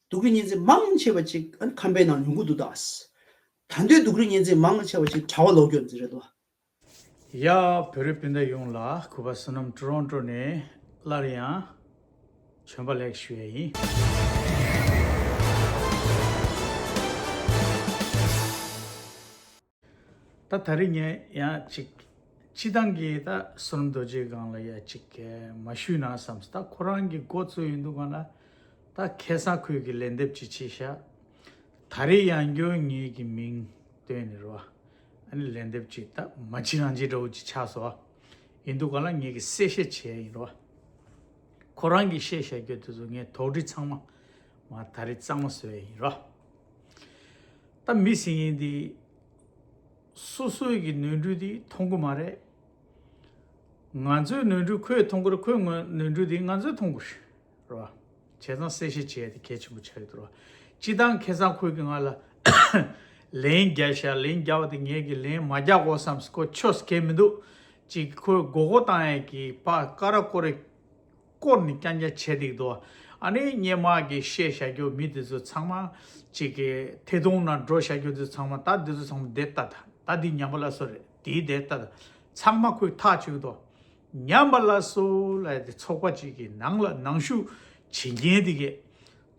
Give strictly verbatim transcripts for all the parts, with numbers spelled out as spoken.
སྡུག་རུས་གཉིས་འཛིན་མང་ཆེ་བ་ཅིག་ཨ་ནི་ཁམས་པའི་ནང་ཡོང་གི་འདུག་ད། ད་འདོད་སྡུག་རུས་གཉིས་འཛིན་མང་ཆེ་བ་ཅིག་གྲྭ་བ་ལོག་སྐྱོན་འཛིན་རེད་དོ། ཡ། བོད་རིགས་སྤུན་ཟླ་ཡོངས་ལ་གུས་པ་བསོད་ནམས་ཀྲོ་རོན་ཀྲོ་ནས་སླར་ཡང་བྱོན་པ་ལེགས་ཞུ་ཡ་ཡིན། ད་ད་རེས་ངས་ཡང་ཅིག་སྤྱི་བཏང་གི་ད་བསོད་ནམས་རྡོ་རྗེ་སྒང་ལ་ཡ་ཅིག་མ་ཞུས་ན་བསམས། ད་ཁོ་རང་གི་འགོ་བཙུགས་ཡིན་འདུག་ག་ན། ད་ཁ་སང་ཁོས་ཀྱི་ལན་འདེབས་ཅིག་བྱས་ཤག་ད་རེས་ཡང་བསྐྱར་ངེད་ཀྱི་མིང་བཏོན་ནས་རོ། ཨ་ནི་ལན་འདེབས་ཅིག་ད་མ་བྱེད་རང་བྱེད་འདྲ་བོ་ཅིག་ཆགས་སོང་། ཡིན་འདུག་ག་ལ་ངེད་ཀྱི་གསལ་བཤད་བྱས་ཡིན་རོ། ཁོ་རང་གིས་བཤད་བཞག་རྒྱུ་དེ་ཚོ་ངས་དོགས་འདྲི་ཚང་མ་མ་ད་རེས་གཙང་མ་བཟོས་ཡིན་རོ། ད་མི་ཟེར་མཁན་འདི་སོ་སོའི་གི་ནོར་འཁྲུལ་འདི་མཐོང་གི་མ་རེད། ང་ཚོའི་ནོར་འཁྲུལ་ཁོས་མཐོང་གི་རེད། ཁོའི་ནོར་འཁྲུལ་འདི་ང་ཚོས་མཐོང་གི་རེད། རེད་བ། བྱས་ཙང་གསལ་བཤད་བྱེད་ཡ་དེ་གལ་ཆེན་པོ་ཆགས་ཀྱི་འདུག་རེད་བ། སྤྱི་བཏང་ཁ་སང་ཁོས་ཀྱི་ང་ལ་ལན་རྒྱག་ཤག་ལན་རྒྱག་པ་དེ་ངས་ཀྱི་ལན་མ་རྒྱག་གོ་བསམས། ཁོ་ཆོས་གལ་མི་འདུག་ཅིག་ཁོས་མགོ་སྐོར་བཏང་ཡ་གི་ཕ་ཀ་ར་ཀོ་རེ་བསྐོར་ནས་རྐྱང་རྐྱང་བྱས་འདུག་དོ། ཨ་ནི་སྔོན་མ་གི་བཤད་བཞག་རྒྱུ་མི་དེ་ཚོ་ཚང་མ་ཅིག་གི་ཐད་གཏོང་ནང་འགྲོ་བཞག་རྒྱུ་དེ་ཚོ་ཚང་མ་ད་དེ་ཚོ་ཚང་མ་བསྡད་ད། ད་འདི་ཉམས་པ་སླར་གསོ་རེད། དེའི་བསྡད་ད་ཚང་མ་ཁོས་ཐག་གཅོད་དོ། ཉམས་པ་སླར་གསོ་ལབ་ཡ་དེ་ཚོགས་པ་ཅིག་གི་ནང་ལ་ནང་ཞུགས་བྱེད་མཁན་དེ་གས།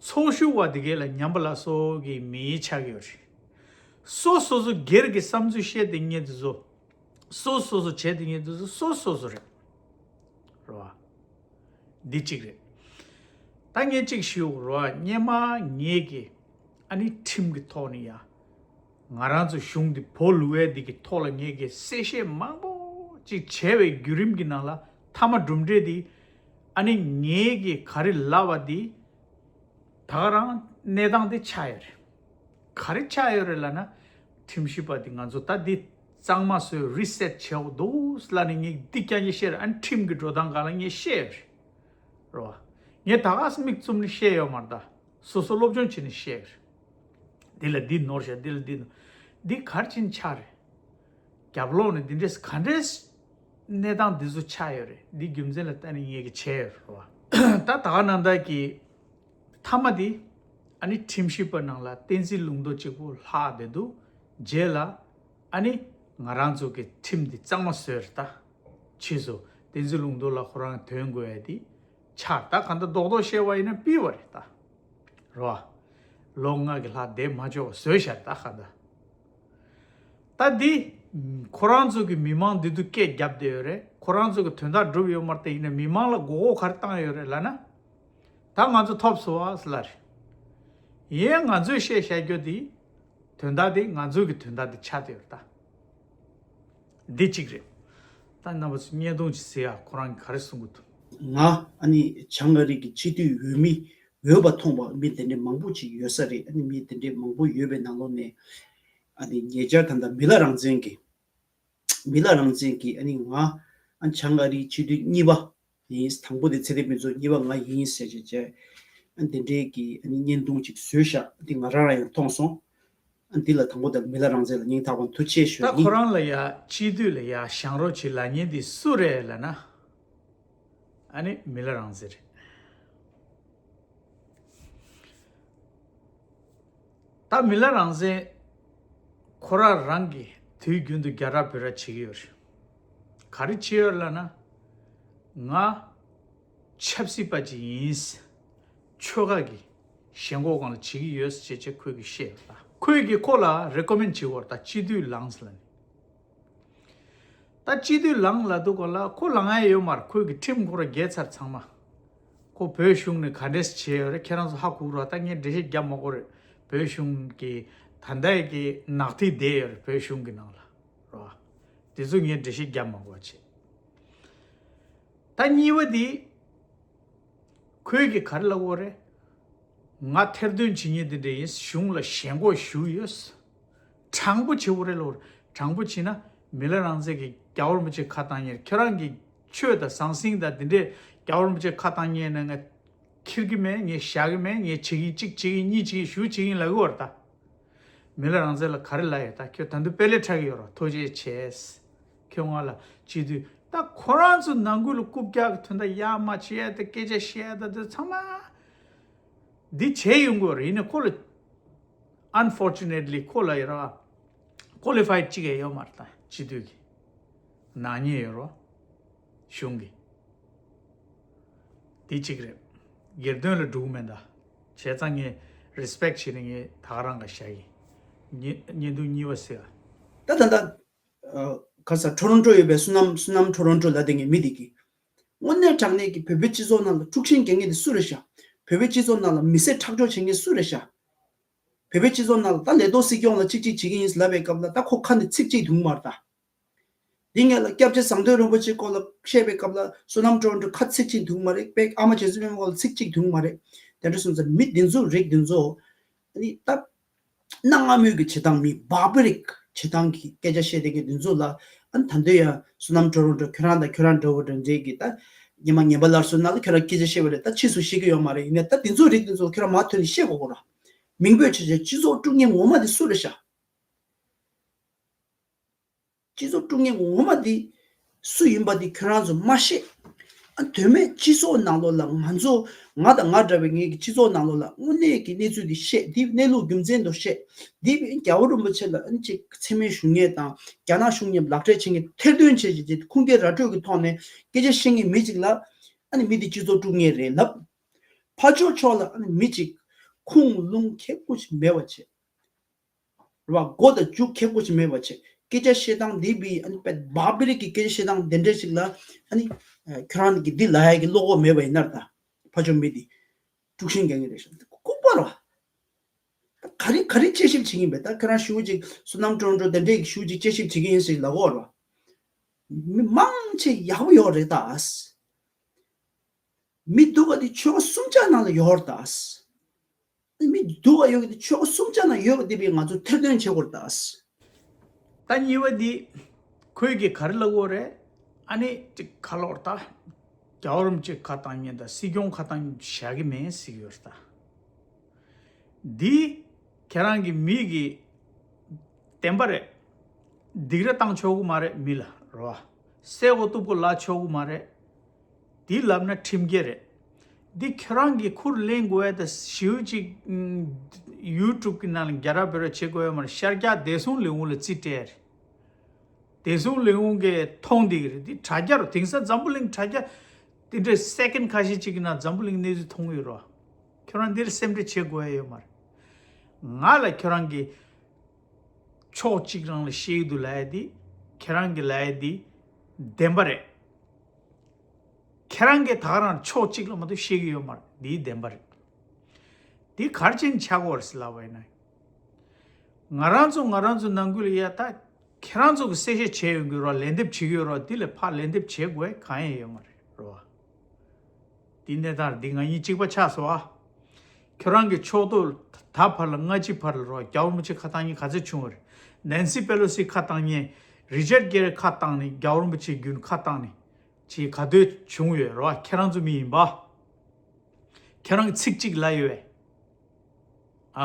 ཚོགས་ཞུགས་པ་དེ་གས་ལ་ཉམས་པ་སླར་གསོ་གི་མི་ཆགས་ཀྱི་ཡོད་རེད། སོ་སོ་སོ་སྒེར་གྱི་བསམ་ཚུལ་བཤད་དེ་ངས་དེ་ཚོ། སོ་སོ་སོ་བྱས་དེ་ངས་དེ་ཚོ་སོ་སོ་སོ་རེད། རེད་བ། འདི་གཅིག་རེད། ད་ངས་གཅིག་ཞུ་རེད་བ། སྔོན་མ་ངས་ཀྱི་ཨ་ནི་ཁྲིམས་ཀྱི་ཐོག་ནས་ཡ། ང་རང་ཚོ་གཞུང་འདི་བོ་ལུ་བའི་འདི་གི་ཐོག་ལ་ངས་ཀྱི་གསལ་བཤད་མང་པོ་ཅིག་བྱས་པའི་བརྒྱུད་རིམ་གྱི་ནང་ལ་མཐའ་མ་གྲུབ་འབྲས་འདི་ཨ་ནི་ངས་ཀྱི་ག་རེ་ལབ་པ་འདི་ད་ག་རང་གནས་སྟངས་འདི་ཆགས་ཡོད་རེད། ག་རེ་ཆགས་ཡོད་རེད་ལབ་ན། ཁྲིམས་ཞིབ་པ་འདི་ང་ཚོ་ད་འདི་གཙང་མ་བཟོས་རི་སེ་ཊི་བྱེད་དགོས་འདུག་ལབ་ནས་ངས་འདི་རྐྱང་རྐྱང་བཤད་རེད། ཨ་ནི་ཁྲིམས་ཀྱི་འགྲོ་སྟངས་སྒང་ལ་ངས་བཤད་ཡོད་རེད། རེད་བ། ངས་ད་ག་སེ་མིག་བཙུམ་ནས་བཤད་ཡོད་མ་རེད་ད། སོ་སོ་སློབ་སྦྱོང་བྱས་ནས་བཤད་ཡོད་རེད། འདི་ལ་འདི་ནོར་ཤག་འདི་ལ་འདི་ནོར། འདི་ག་རེ་བྱས་ནས་ཆགས་རེད། རྒྱབ་ལོགས་ནས་འདི་འདྲས་ག་འདྲས་གནས་སྟངས་འདི་ཚོ་ཆགས་ཡོད་རེད། འདི་རྒྱུ་མཚན་ལ་བལྟས་ནས་ངས་ཀྱི་བྱས་ཡོད་རེད་བ། ད་ད་ག་ནང་ལྟར་གྱི་མཐའ་མ་འདི་ཨ་ནི་ཁྲིམས་ཞིབ་པ་ནང་ལ་བསྟན་འཛིན་ལུང་རྟོགས་གཅིག་པུ་ལྷག་བསྡད་འདུག་རྗེས་ལ་ཨ་ནི་ང་རང་ཚོ་གི་ཁྲིམས་འདི་གཙང་མ་བཟོས་རེད་ད། ཕྱིས་སུ་བསྟན་འཛིན་ལུང་རྟོགས་ལ་ཁོ་རང་དོན་དགོས་ཡ་དེ་ཆགས། ད་གང་ལྟར་རྡོག་རྡོག་བཤད་པ་ཡིན་ན་ཕུལ་བ་རེད་ད། རེད་བ། ལོ་ལྔ་གི་ལྷག་བསྡད་མ་ཆོག་པ་བཟོས་ཤག་ད་གང་ལྟར། ད་འདི་ཁོ་རང་ཚོ་གི་མི་མང་འདི་ཚོ་སྐད་རྒྱབ་བསྡད་ཡོད་རེད། ཁོ་རང་ཚོ་གི་དོན་དག་འགྲུབ་ཡོད་མ་རེད། དེ་ཡིན་ན་མི་མང་ལ་མགོ་སྐོར་ག་རེ་བཏང་ཡོད་རེད་ལབ་ན། ད་ང་ཚོ་ཐོབ་སོང་བ་ཟེར་ལབ་རེད། ཡིན་ང་ཚོས་བཤད་བཤད་རྒྱུ་དེ། དོན་དག་དེ་ང་ཚོ་གི་དོན་དག་དེ་ཆགས་བསྡད་ཡོད་རེད་ད། འདི་གཅིག་རེད། ད་རྣམ་པ་ཚོ་བརྙན་ཐུང་ཅིག་གཟིགས་ཡ། ཁོ་རང་གིས་ག་རེ་གསུང་གི་འདུག་ང་ཨ་ནི་བྱང་ཨ་རི་གི་སྤྱི་འཐུས་འོས་མི་འོས་པ་མཐོང་བ་མི་དེ་འདྲའི་མང་པོ་ཅིག་ཡོད་ས་རེད། ཨ་ནི་མི་དེ་འདྲའི་མང་པོ་ཡོད་པའི་ནང་ལོགས་ནས་ཨ་ནི་ཉེ་ཆར་ད་ལྟ་མི་ལ་རང་བཙན་གྱི་མི་ལ་རང་བཙན་གྱི་ཨ་ནི་ང་ཨ་བྱང་ཨ་རིའི་སྤྱི་འཐུས་གཉིས་པ་ཡིན། དང་པོ་དེ་ཚེ་བརྟན་ཕུན་ཚོགས། གཉིས་པ་ང་ཡིན་ཟེར་བྱས་བྱས་ཨ་དེ་འདྲའི་གི་ཨ་ནི་བརྙན་ཐུང་ཅིག་བཟོས་ཤག་འདི་ང་རང་རང་ཡང་མཐོང་སོང་། ཨ་འདི་ལ་དང་པོ་དེ་མི་ལ་རང་བཙན་ལ་སྙིང་ཐག་པ་ཐུགས་རྗེ་ཆེ་ཞུ་ད་ཡིན། ཁོ་རང་ལ་ཡ་སྤྱི་འཐུས་ལ་ཡ་བཞེངས་རོགས་བྱེད་ལབ་མཁན་འདི་སུ་རེད་ལབ་ན། ཨ་ནི་མི་ལ་རང་བཙན་རེད། ད་མི་ལ་རང་བཙན་ཁོ་རང་རང་གིས་དུས་རྒྱུན་དུ་རྒྱ་ར་བོད་ར་བྱེད་ཀྱི་ཡོད་རེད། ག་རེ་བྱེད་ཡོད་ལབ་ན། ང་ཆབ་སྲིད་པ་ཅིག་ཡིན། ཆོལ་ཁ་གི་ཞེན་ཁོག་སྒང་ལ་བྱེད་ཀྱི་ཡོད་ཟེར་བྱས་ཁོས་ཀྱིས་བཤད་ཡོད་ད། ཁོས་ཀྱིས་ཁོ་ལ་རེ་ཀོ་མེན་ཌི་བྱེད་ཀྱི་ཡོད་རེད་ད། སྤྱི་འཐུས་ལངས་ཟེར་ལབ་ནས། ད་སྤྱི་འཐུས་ལངས་ལབ་དུས་སྒང་ལ་ཁོ་ལངས་ཡ་ཡོད་མ་རེད། ཁོས་ཀྱི་ཁྲིམས་ཁོ་ར་བརྒལ་ཚར་ཚང་མ། ཁོ་བོད་གཞུང་ནས་ག་འདྲས་བྱས་ཡོད་རེད། ཁྱེད་རང་ཚོ་ཧ་གོ་རོགས། ད་ངས་འགྲེལ་བཤད་རྒྱབ་མ་དགོས་རེད། བོད་གཞུང་གི་ད་ལྟའི་གི་ནག་ཐིག་བསྡད་ཡོད་རེད། བོད་གཞུང་གི་ནང་ལ་རོ། དེ་ཚོ་ངས་འགྲེལ་བཤད་རྒྱབ་མ་དགོས་བྱས། ད་གཉིས་པ་དེ། ཁོས་ཀྱིས་ག་རེ་ལབ་ཡོད་རེད། ང་ཐེར་འདོན་བྱེད་མཁན་དེ་འདྲ་ཡིན། གཞུང་ལ་ཞེན་ཁོག་ཞེ་པོ་ཡོད། དྲང་པོ་བྱེད་དགོས་རེད་ལབ་ཡོད་རེད། དྲང་པོ་བྱས་ན་མི་ལ་རང་བཙན་གྱིས་རྒྱལ་བ་རིན་པོ་ཆེ་ཁ་བཏང་མཁན་རེད། ཁྱོད་རང་གི་ཆོས་དང་ཟང་ཟིང་དང་དེ་འདྲས་རྒྱལ་བ་རིན་པོ་ཆེ་ཁ་བཏང་མཁན་ན་ང་འཁྱེར་གྱི་མེད། ངས་བཞག་གི་མེད། ངས་བྱེད་ཀྱི་ཡིན། གཅིག་བྱེད་ཀྱི་ཡིན། གཉིས་བྱེད་ཀྱི་ཡིན། ཞེ་པོ་བྱེད་ཀྱི་ཡིན་ལབ་ཀྱི་ཡོད་རེད་ད། མི་ལ་རང་བཙན་ལ་ག་རེ་ལབ་ཡོད་ད། ཁྱོད་ད་དུང་དཔེ་ལེགས་འཁྲབ་ཀྱི་ཡོད་རེད། ཐུགས་རྗེ་ཆེ། ཁྱོད་ང་ལ་སྤྱི་འཐུས། ད་ཁོ་རང་ཚོ་ནང་ཁུལ་ལ་རྐུབ་བཀྱག་གི་དོན་དག་ཡར་མར་བྱེད་ཡ་དང་སྐད་ཆ་བཤད་ཡ་དང་དེ་ཚང་མ། འདི་བྱས་ཡོང་དགོས་རེད། ཡིན་ན་ཁོ་ལ་unfortunately ཁོ་ལ་ཡ་ར་qualified གཅིག་ཡང་ཡོད་མ་རེད། ད་སྤྱི་འཐུས་ཀྱི་ནག་ཉེས་ཡོད་རོ། གཞུང་གི་འདི་གཅིག་རེད། སྒེར་དོན་ལ་འགྲོ་གི་མེད་ད། བྱས་ཙང་ངས་respect བྱས་ནས་ངས་ད་ག་རང་ག་བཞག་གི། བརྙན་བརྙན་ཐུང་གཉིས་པ་ཟེར། ད་ད་ད། ཨ། ག་ས་ཊོ་རོན་ཊོ་ཡོད་པའི་བསོད་ནམས་བསོད་ནམས་ཊོ་རོན་ཊོ་ལབ་དེ་ངའི་མི་དེ་གི། དངོས་གནས་དྲང་གནས་ཀྱི་བོད་པའི་སྤྱི་ཚོགས་ནང་ལ་དཀྲུག་ཤིང་རྒྱག་མཁན་དེ་སུ་རེད་ཤག་བོད་པའི་སྤྱི་ཚོགས་ནང་ལ་མི་སེར་ཁྲག་སྦྱོར་བྱེད་མཁན་སུ་རེད་ཤག་བོད་པའི་སྤྱི་ཚོགས་ནང་ལ་ད་ལས་ཐོག་སྲིད་སྐྱོང་ལ་གཅིག་གཅིག་བྱེད་ཀྱི་ཡིན་ལབ་པའི་སྐབས་ལ་ད་ཁོ་ཁ་ནས་ཚིག་གཅིག་འདུག་མ་རེད་ད། འདི་ངས་ལ་སྐྱབས་རྗེ་ཟམ་གདོང་རིན་པོ་ཆེའི་སྐོར་ལ་བཤད་པའི་སྐབས་ལ་བསོད་ནམས་ཊོ་རོན་ཊོ་ཁ་ཚིག་གཅིག་འདུག་མ་རེད། དཔེ་ཨ་མ་རྗེ་བཙུན་སྒྲོལ་མའི་སྐོར་ལ་ཚིག་གཅིག་འདུག་མ་རེད། དེ་འདྲ་སོང་ཙང་མི་འདི་ཚོ་རིགས་འདི་ཚོ་ཨ་ནི་ད། གནའ་སྔ་མོའི་གི་བྱེད་སྟངས། མི་barbaric བྱེད་སྟངས་ཀྱི་སྐད་ཆ་བཤད་བསྡད་མཁན་འདི་ཚོ་ལ། ཨ་ནི་ད་འདོད་ཡ་བསོད་ནམས་ཊོ་རོན་ཊོ་ཁྱོད་རང་དང་ཁྱོད་རང་འདྲ་བོ་འདྲ་འདྲའི་གི་ད་ཉི་མ་ངན་པ་སླར་གསོའི་ནང་ལ་ཁྱོད་རང་སྐད་ཆ་བཤད་པ་རེད། ད་ཕྱིས་སུ་ཤེས་ཀྱི་ཡོད་མ་རེད། ཡིན་ནའི་ད་འདི་ཚོ་རིགས་འདི་ཚོ་ཁྱོད་རང་མ་ཐོན་ནས་བཤད་དགོས་གོ་ར། མིང་འབོད་བྱས་བྱས་སྤྱི་ཚོགས་དཀྲུག་མཁན་ངོ་མ་འདི་སུ་རེད་ཤག་སྤྱི་ཚོགས་དཀྲུག་མཁན་ངོ་མ་འདི་སུ་ཡིན་པ་འདི་ཁྱོད་རང་ཚོ་མ་ཤེས། ཨ། དོན་མེད་སྤྱི་ཚོགས་ནང་ལོགས་ལ་ང་ཚོ་ང་དང་ང་འདྲ་བའི་ངེད་ཀྱི་སྤྱི་ཚོགས་ནང་ལོགས་ལ་དངོས་གནས་ཀྱི་གནས་ཚུལ་འདི་བཤད། འདི་གནས་ལུགས་རྒྱུ་མཚན་དུ་བཤད། འདི་རྒྱལ་བ་རིན་པོ་ཆེ་ལ་ཨ་ནི་ཅིག་མཚན་སྨད་ཞུ་མཁན་དང་རྒྱ་ནག་གཞུང་མཉམ་ལག་འབྲེལ་བྱེད་མཁན། ཐེར་འདོན་བྱེད་བྱེད་ཁུངས་སྐྱེལ་ར་སྤྲོད་ཀྱི་ཐོག་ནས་སྐད་ཆ་བཤད་མཁན་མི་ཅིག་ལ་ཨ་ནི་མི་འདི་སྤྱི་ཚོགས་དཀྲུག་མཁན་རེད་ལབ། ཕར་ཕྱོགས་ཕྱོགས་ལ་ཨ་ནི་མི་ཅིག་ཁུངས་ལུང་ཁེགས་པོ་ཞིག་མེད་པ་བྱེད། རེད་བ། མགོ་དང་མཇུག་ཁེགས་པོ་ཞིག་མེད་པ་བྱེད། སྐད་ཆ་བཤད་སྟངས་འདི་བི་ཨ་ནི་དཔེ་barbaric གི་སྐད་ཆ་བཤད་སྟངས་དེ་འདྲ་ཞིག་ལ་ཨ་ནི་ཁྱོད་རང་གི་འདི་ལ་ཡ་གི་བློ་ཁོག་མེད་པ་ཡིན་ན་ད། ཕར་ཕྱོགས་མི་འདི་དཀྲུག་ཤིང་རྒྱག་མཁན་རེད་ཤག་ལྐུགས་པ་རེད་བ། ག་རེ་ག་རེ་དཔྱད་ཞིབ་བྱེད་ཀྱིན་པས། ད་ཁྱོད་རང་ཞུ་ཅིག་བསོད་ནམས་ཊོ་རོན་ཊོ་དེ་འདྲས་ཞུ་ཅིག་དཔྱད་ཞིབ་བྱེད་ཀྱི་ཡིན་ཟེར་ལབ་ཀྱི་ཡོད་རེད་བ། མི་མང་ཆེ་ཡག་པོ་ཡོད་རེད་ད། མི་སྡུག་པ་འདི་ཆོལ་ཁ་གསུམ་ཆ་ནང་ལ་ཡོད་རེད་ད། མི་སྡུག་པ་ཡོད་ཀྱི་འདི་ཆོལ་ཁ་གསུམ་ཆ་ནང་ཡོད་པ་འདི་བས་ང་ཚོ་ཐེར་འདོན་བྱེད་དགོས་རེད་ད། ད་གཉིས་པ་འདི་ཁོས་ཀྱིས་ག་རེ་ལབ་ཀྱི་ཡོད་རེད། ཨ་ནི་ཅིག་ག་ལབ་ཀྱི་ཡོད་རེད་ད། རྒྱལ་བ་རིན་པོ་ཆེ་ཁ་བཏང་མཁན་དང་སྲིད་སྐྱོང་ཁ་བཏང་མཁན་བཞག་གི་མེད་ཟེར་གྱི་ཡོད་རེད་ད། འདི་ཁྱེད་རང་གི་མི་གི་བདེན་པ་རེད། སྡིགས་ར་བཏང་ཆོག་གི་མ་རེད་མི་ལ། རེད་བ། བསད་དགོས་གཏུབ་དགོས་ལབ་ཆོག་གི་མ་རེད། འདི་ལབ་ན་ཁྲིམས་འགལ་རེད། འདི་ཁྱོད་རང་གིས་ཁུར་ལེན་དགོས་ཡ་ད། ཞེ་པོ་ཅིག་ཨམ། ཡུ་ཊུབ་གི་ནང་ལ་རྒྱ་ར་བོད་ར་བྱེད་དགོས་ཡ་མ་རེད། ཤར་རྒྱག་བདེ་སྲུང་ལས་ཁུངས་ལ་རྩིས་སྤྲད་ཡ་རེད། བདེ་སྲུང་ལས་ཁུངས་ཀྱིས་མཐོང་བསྡད་ཀྱི་རེད། འདི་དྲ་རྒྱ་རུ། དེང་སང་འཛམ་བུ་གླིང་དྲ་རྒྱ་དེ་འདྲའི་སེ་ཀེན་ཁ་ཤས་ཅིག་གི་ནང་འཛམ་བུ་གླིང་གནས་ཚུལ་མཐོང་གི་ཡོད་རེད་བ། ཁྱོད་རང་འདིར་སེམས་ཁྲལ་བྱེད་དགོས་ཡ་ཡོད་མ་རེད། ང་ལ་ཁྱོད་རང་གིས་ཕྱོགས་གཅིག་རང་ལ་བཤད་ཀྱི་འདུག་ལབ་ཡ་འདི། ཁྱེད་རང་གིས་ལབ་ཡ་འདི་བདེན་པ་རེད། ཁྱེད་རང་གིས་ད་ག་རང་ཕྱོགས་གཅིག་ལ་མ་གཏོགས་བཤད་ཀྱི་ཡོད་མ་རེད། འདི་བདེན་པ་རེད། འདི་ག་རེ་བྱས་ནས་ཆགས་ཀྱི་ཡོད་རེད་ཟེར་ལབ་པ་ཡིན་ན། ང་རང་ཚོ་ང་རང་ཚོ་ནང་ཁུལ་ལ་ཡ་ད་ཁྱེད་རང་ཚོ་གིས་གསལ་བཤད་བྱས་ཡོང་གི་ཡོད་རེད་བ། ལན་འདེབས་བྱེད་ཀྱི་ཡོད་རེད་བ། འདི་ལས་ཕར་ལན་འདེབས་བྱེད་དགོས་གང་ཡང་ཡོད་མ་རེད། རེད་བ། འདི་གནས་སྟངས་འདི་ང་གཉིས་གཅིག་པ་ཆགས་སོང་ཨ། ཁྱོད་རང་གི་ཕྱོགས་གཏོགས་ད་བར་ལ་སྔ་ཕྱི་བར་ལ་རོ། རྒྱལ་བ་རིན་པོ་ཆེ་ཁ་བཏང་མཁན་ག་ཚོད་བྱུང་བ་རེད། ནན་སི་པེ་ལོ་སི་ཁ་བཏང་མཁན། རི་ཅར་གྷེ་རེ་ཁ་བཏང་ནས་རྒྱལ་བ་རིན་པོ་ཆེ་རྒྱུན་ཁ་བཏང་ནས་ཅིག་ག་དུས་བྱུང་ཡོད་རོ། ཁྱེད་རང་ཚོ་མི་ཡིན་པ། ཁྱེད་རང་གི་ཚིག་གཅིག་ལབ་ཡོད་པས། ཨ།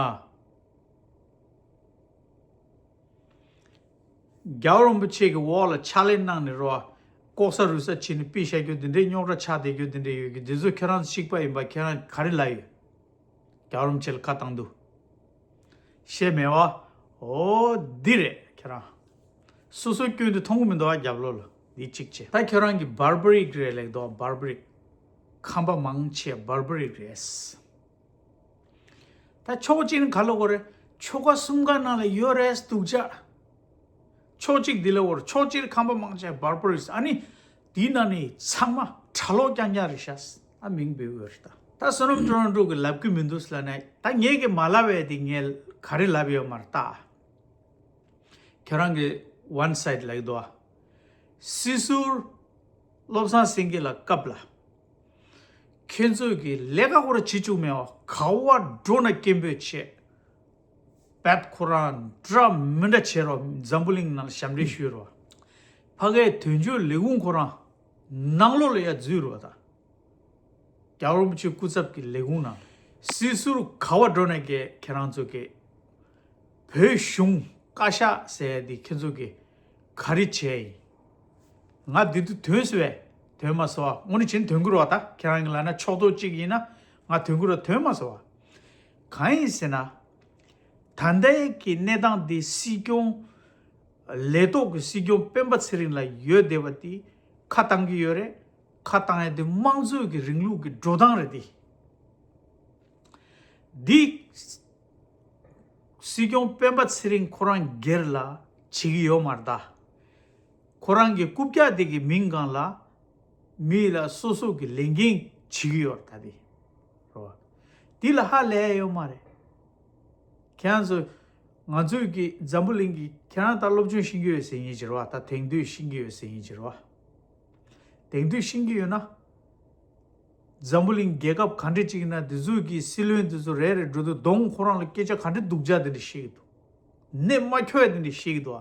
རྒྱལ་བ་རིན་པོ་ཆེ་གི་འོག་ལ་ཕྱག་ལས་གནང་ནས་རོ། ལྐོག་ཟ་རུལ་ས་བྱས་ནས་པི་བཤད་རྒྱུ་དེ་འདྲའི་རྙོག་དྲ་ཆགས་བསྡད་རྒྱུ་དེ་འདྲ་ཡོད་ཀྱི། དེ་ཚོ་ཁྱེད་རང་ཚོ་གཅིག་པ་ཡིན་པ་ཁྱེད་རང་ག་རེ་ལབ་ཡོད། རྒྱལ་བ་རིན་པོ་ཆེ་ལ་ཁ་བཏང་དུས། བཤད་མེད་པ། འོ་འདི་རེད་ཁྱེད་རང་། སོ་སོའི་སྐྱོན་དེ་མཐོང་གི་མི་འདུག་ཨ། རྒྱབ་ལོགས་ལ་འདི་གཅིག་བྱས། ད་ཁྱེད་རང་གི་barbaric རེད་ལབ་འདུག barbaric ཁམས་པ་མང་ཆེ་barbaric རེད། ད་ཕྱོགས་གཅིག་ནས་ག་ལབ་དགོས་རེད། ཆོལ་ཁ་གསུམ་ཀ་ནང་ལ་ཡོད་རེད་སྡུག་ཅག་ཕྱོགས་གཅིག་འདི་ལ་འོར། ཕྱོགས་གཅིག་ཁམས་པ་མང་ཆེ་barbaric། ཨ་ནི་དེའི་ནང་ནས་ཚང་མ་གྲྭ་ལོག་རྐྱང་རྐྱང་རེད་ཤག་ཨ། མིང་འབོད་དགོས་རེད་ད། ད་བསོད་ནམས་ཊོ་རོན་ཊོ་གིས་ལབ་ཀྱི་མི་འདུག་ཟེར་ལབ་ན། ད་ངས་ཀྱིས་མ་ལབ་པ་དེ་ངས་ག་རེ་ལབ་ཡོད་མ་རེད་ད། ཁྱོད་རང་གིས་one side ལབ་ཀྱི་འདུག་ཨ། སྲིད་ཟུར་བློ་བཟང་སེང་གེ་ལ་སྐབས་ལ། ཁྱེད་ཚོས་ཀྱི་ལས་ཀ་ཁོ་ར་བྱེད་བཅུག་མེད་པ། ག་བ་འགྲོ་ན་སྐད་འབོད་བྱེད། བད་ཁོ་རང་འདྲ་མི་འདྲ་བྱེད་རོགས། འཛམ་བུ་གླིང་ནང་ལ་ཞབས་འདྲེན་ཞུས་རོགས། ཕ་གའི་དོན་གཅོད་ལས་ཁུངས་ཁོ་རང་ནང་ལོགས་ལ་ཡ་འཛུལ་རོགས་ད། རྒྱལ་བ་རིན་པོ་ཆེ་སྐུ་ཚབ་ཀྱི་ལས་ཁུངས་ནང་། སྲིད་ཟུར་ག་བ་འགྲོ་ནས་ཀྱི་ཁྱེད་རང་ཚོ་གི་བོད་གཞུང་བཀའ་ཤག་ཟེར་ཡ་འདི་ཁྱེད་ཚོ་གི་ག་རེ་བྱས་ཡིན། ང་འདི་དུས་ཐོན་སོང་བས། ཐོན་མ་སོང་བ། དངོས་གནས་བྱས་ན་ཐོན་གི་རེད་བ། ད་ཁྱེད་རང་གི་ལབ་ན་ཕྱོགས་གཏོགས་གཅིག་ཡིན་ན་ང་ཐོན་གི་རེད། ཐོན་མ་སོང་བ། གང་ཡིན་ཟེར་ན། ད་ལྟའི་གི་གནས་སྟངས་འདི་སྲིད་སྐྱོང་ལས་ཐོག་གི་སྲིད་སྐྱོང་སྤེན་པ་ཚེ་རིང་ལ་ཡོད་བསྡད་པ་འདི་ཁ་བཏང་གི་ཡོད་རེད། ཁ་བཏང་ཡ་དེ་དམངས་གཙོའི་གི་རིང་ལུགས་ཀྱི་འགྲོ་སྟངས་རེད་དེ། འདི་སྲིད་སྐྱོང་སྤེན་པ་ཚེ་རིང་ཁོ་རང་སྒེར་ལ་བྱེད་ཀྱི་ཡོད་མ་རེད་ད། ཁོ་རང་གི་རྐུབ་བཀྱག་དེ་གི་མིང་སྒང་ལ་མི་ལ་སོ་སོ་གི་ལས་འགན་བྱེད་ཀྱི་ཡོད་རེད་ད་དེ། རེད་བ། འདི་ལ་ཧ་ལས་ཡོད་མ་རེད། ཁྱེད་རང་ཚོ། ང་ཚོས་ཀྱི་འཛམ་བུ་གླིང་གི་ཁྱེད་རང་ད་སློབ་སྦྱོང་ཤེས་ཀྱི་ཡོད་ཟེར་ཡིན་ཕྱིར་བ། ད་དེང་དུས་ཤེས་ཀྱི་ཡོད་ཟེར་ཡིན་ཕྱིར་བ། དེང་དུས་ཤེས་ཀྱི་ཡོད་ན། འཛམ་བུ་གླིང་རྒྱལ་ཁབ་ག་འདྲ་ཅིག་ཡིན་ན་དེ་ཚོའི་གི་སྲིད་བློན་དེ་ཚོ་རེ་རེ་འགྲོ་དུས་གདོང་ཁོ་རང་ལ་སྐད་ཆ་ག་འདྲ་སྡུག་ཅག་དེ་འདྲ་བཤད་ཀྱི་འདུག་གནད་མ་འཁྱོལ་ཡ་དེ་འདྲ་བཤད་ཀྱི་འདུག་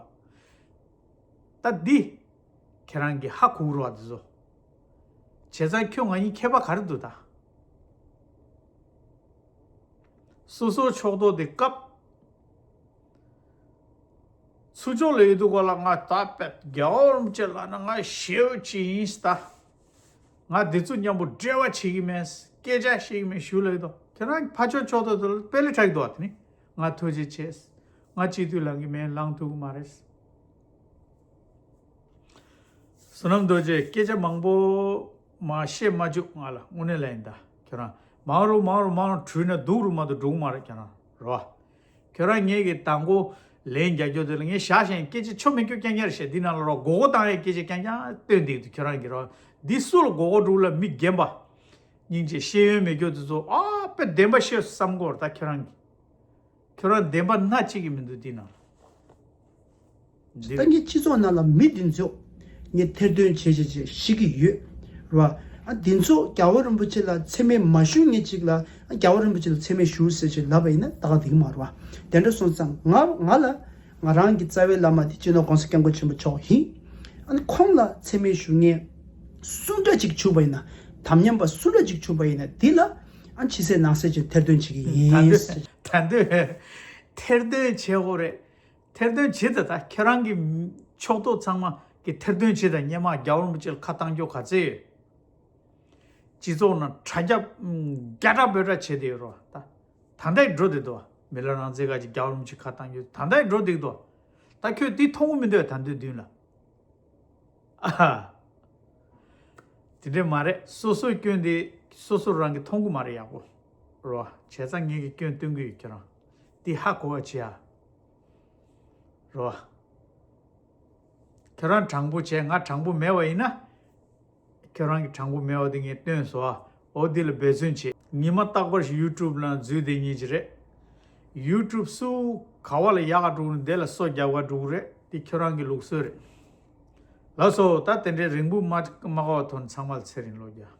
ཨ། ད་འདི། ཁྱེད་རང་གི་ཧ་གོ་རོགས་དེ་ཚོ། བྱས་ཙང་ཁྱོད་ང་གཉིས་ཁྱད་པར་ག་རེ་འདུག་ད། སོ་སོའི་ཕྱོགས་གཏོགས་དེ་སྐབས། ཚུར་ཕྱོགས་ལ་ཡོད་དུས་ག་ལ་ང་ད་པད་རྒྱལ་བ་རིན་པོ་ཆེ་ལབ་ན་ང་ཞེ་པོ་ཅིག་ཡིན་ད། ང་འདི་ཚོ་མཉམ་པོ་འབྲེལ་བ་བྱེད་ཀྱི་མེད། སྐད་ཆ་བཤད་ཀྱི་མེད་ཞུ་ལབ་ཀྱི་འདུག་ཁྱེད་རང་ཕར་ཕྱོགས་ཕྱོགས་གཏོགས་དེ་ལ་དཔེ་ལས་དྲག་གི་འདུག་ཨ། དེ་ནི་ང་ཐུགས་རྗེ་ཆེ། ང་སྤྱི་འཐུས་ལངས་ཀྱི་མེད། ལངས་ཐུབ་ཀྱི་མ་རེད། བསོད་ནམས་རྡོ་རྗེ་སྐད་ཆ་མང་པོ་མ་བཤད་མ་བཅུག་ང་ལ་དངོས་གནས་ལ་ཡིན་ད། ཁྱོད་རང་མང་རུ་མང་རུ་མང་རུ་བྲུས་ན་སྡུག་རུ་མ་གཏོགས་འགྲོ་གི་མ་རེད་ཁྱོད་རང་རོ། ཁྱོད་རང་ངེད་ཀྱི་དང་པོ་ལན་རྒྱག་རྒྱུ་དེ་ལ་ངས་བཞག་བཞིན་སྐད་ཆ་ཆོ་མེད་རྒྱུ་རྐྱང་རྐྱང་རེད་བཤད། འདི་ནང་ལ་རོ་མགོ་སྐོར་བཏང་ཡས་སྐད་ཆ་རྐྱང་རྐྱང་བཏོན་བསྡད་འདུག་ཁྱོད་རང་གི་རོ། འདི་སུ་ལ་མགོ་སྐོར་འགྲོ་ལ། མི་རྒན་པ་སྙིང་རྗེ་ཤེས་ཡོན་མེད་རྒྱུ་དེ་ཚོ་ཨ་དཔེ་བདེན་པ་བཤད་བསམ་གོ་ར་ད་ཁྱོད་རང་གི། ཁྱོད་རང་བདེན་པ་སྣ་གཅིག་གི་མི་འདུག་འདི་ནང་ལ། ད་ངས་སྤྱི་ཚོགས་ནང་ལ་མི་འདི་ཚོ་ངས་ཐེར་འདོན་བྱེད་བྱེད་བྱེད་ཤེས་ཀྱི་ཡོད། རེད་བ། ཨ་འདི་ཚོ་རྒྱལ་བ་རིན་པོ་ཆེ་ལ་མཚན་སྨད་མ་ཞུ་མཁན་ཅིག་ལ། ཨ་རྒྱལ་བ་རིན་པོ་ཆེ་ལ་མཚན་སྨད་ཞུ་ཟེར་ཞིག་ལབ་པ་ཡིན་ན་ད་ག་འགྲིག་མ་རེད་བ། དེ་འདྲ་སོང་ཙང་ང་ང་ལ་ང་རང་གི་རྩ་བའི་བླ་མ་དེ་སྤྱི་ནོར་༸གོང་ས་༸སྐྱབས་མགོན་ཆེན་པོ་མཆོག་ཡིན། ཨ་ནི་ཁོང་ལ་མཚན་སྨད་ཞུ་མཁན་སུ་འདྲ་ཅིག་བྱུང་བ་ཡིན་ན། དམ་ཉམས་པ་སུ་འདྲ་ཅིག་བྱུང་བ་ཡིན་ན་འདི་ལ། ཨ་ཕྱི་གསལ་ནང་གསལ་གྱི་ཐེར་འདོན་བྱེད་ཀྱི་ཡིན། ད་འདོད་ད་འདོད་ཐེར་འདོན་བྱེད་དགོས་རེད། ཐེར་འདོན་བྱེད་དེ་ད་ཁྱེད་རང་གི་ཕྱོགས་གཏོགས་ཚང་མ་གི་ཐེར་འདོན་བྱེད་དང་། སྔོན་མ་རྒྱལ་བ་རིན་པོ་ཆེ་ལ་ཁ་བཏང་རྒྱུ་ག་ཚད་ཡོད། སྤྱི་ཚོགས་ནང་དྲ་རྒྱ་རྒྱ་གྲགས་འབོད་གྲགས་བྱེད་དེ་ཡོད་རོ། ད་ད་ལྟའི་འགྲོ་དེ་འདུག་མི་ལ་རང་བཙན་ཁ་ཅིག་རྒྱལ་བ་རིན་པོ་ཆེ་ཁ་བཏང་རྒྱུ་ད་ལྟའི་འགྲོ་དེ་འདུག་ད་ཁྱོད་དེ་མཐོང་གི་མི་འདུག་ད་འདོད་མདུན་ལ། ཨ་ཧ། དེ་འདྲས་མ་རེད། སོ་སོའི་སྐྱོན་དེ་སོ་སོ་རང་གིས་མཐོང་གི་མ་རེད་ཡག་པོ། རོ། བྱས་ཙང་ངེད་ཀྱི་སྐྱོན་སྟོན་གི་ཡོད་ཁྱོད་རང་། དེ་ཧ་གོ་བ་བྱེད་ཨ། རོ། ཁྱོད་རང་དྲང་པོ་བྱས། ང་དྲང་པོ་མེད་པ་ཡིན་ན། ཁྱོད་རང་གི་དྲང་པོ་མེད་པ་དེ་ངས་སྟོན་སོང་ཨ། འོ་འདི་ལ་འབད་བརྩོན་བྱེད། ཉི་མ་རྟག་པར་ཞིག་ཡུ་ཊུབ་ནང་འཛུལ་བསྡད་མཁན་ཅིག་རེད། ཡུ་ཊུབ་སུ་ག་བ་ལ་ཡག་ག་འགྲོ་གི་རེད། དེ་ལ་སོ་རྒྱག་ག་འགྲོ་གི་རེད། དེ་ཁྱོད་རང་གི་ལུགས་སྲོལ་རེད། ལགས་སོ། ད་དེ་འདྲའི་རིང་པོ་མ་མ་དགའ་བ་ཐོན། ཚང་མ་ལ་ཚེ་རིང་ལོ་བརྒྱ།